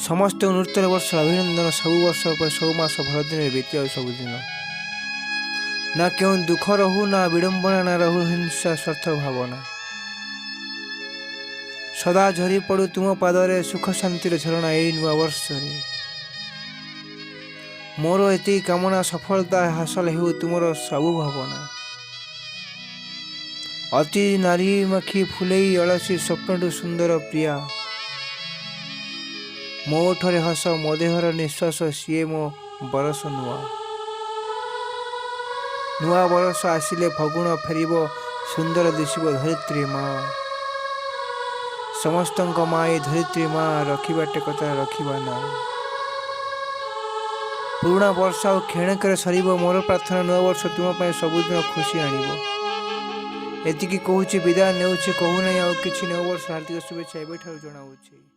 ସମସ୍ତଙ୍କୁ ନୂତନ ବର୍ଷର ଅଭିନନ୍ଦନ। ସବୁ ବର୍ଷ ପରେ ସବୁ ମାସ ଭଲ ଦିନରେ ବିତିଯାଉ ସବୁଦିନ। ନା କେଉଁ ଦୁଃଖ ରହୁ, ନା ବିଡ଼ମ୍ବନା, ନା ରହୁ ହିଂସା ସ୍ୱାର୍ଥ ଭାବନା। ସଦା ଝରି ପଡ଼ୁ ତୁମ ପାଦରେ ସୁଖ ଶାନ୍ତିର ଝରଣା ଏଇ ନୂଆ ବର୍ଷରେ। ମୋର ଏତିକି କାମନା, ସଫଳତା ହାସଲ ହେଉ ତୁମର ସବୁ ଭାବନା। ଅତି ନାରୀ ମାଖି ଫୁଲେଇ ଅଳସୀ ସ୍ୱପ୍ନଠୁ ସୁନ୍ଦର ପ୍ରିୟା। ମୋ ଓଠରେ ହସ, ମୋ ଦେହର ନିଶ୍ୱାସ, ସିଏ ମୋ ବରଷ ନୂଆ। ନୂଆ ବରଷ ଆସିଲେ ଫଗୁଣ ଫେରିବ, ସୁନ୍ଦର ଦିଶିବ ଧରିତ୍ରୀ ମା। ସମସ୍ତଙ୍କ ମା ଏ ଧରିତ୍ରୀ ମା, ରଖିବା ଟେକ ତାର ରଖିବା ନା। ପୁରୁଣା ବର୍ଷ ଆଉ କ୍ଷଣକରେ ସରିବ। ମୋର ପ୍ରାର୍ଥନା, ନୂଆ ବର୍ଷ ତୁମ ପାଇଁ ସବୁଦିନ ଖୁସି ଆଣିବ। ଏତିକି କହୁଛି, ବିଦାୟ ନେଉଛି, କହୁନାହିଁ ଆଉ କିଛି। ନୂଆ ବର୍ଷ ହାର୍ଦ୍ଦିକ ଶୁଭେଚ୍ଛା ଏବେଠାରୁ ଜଣାଉଛି।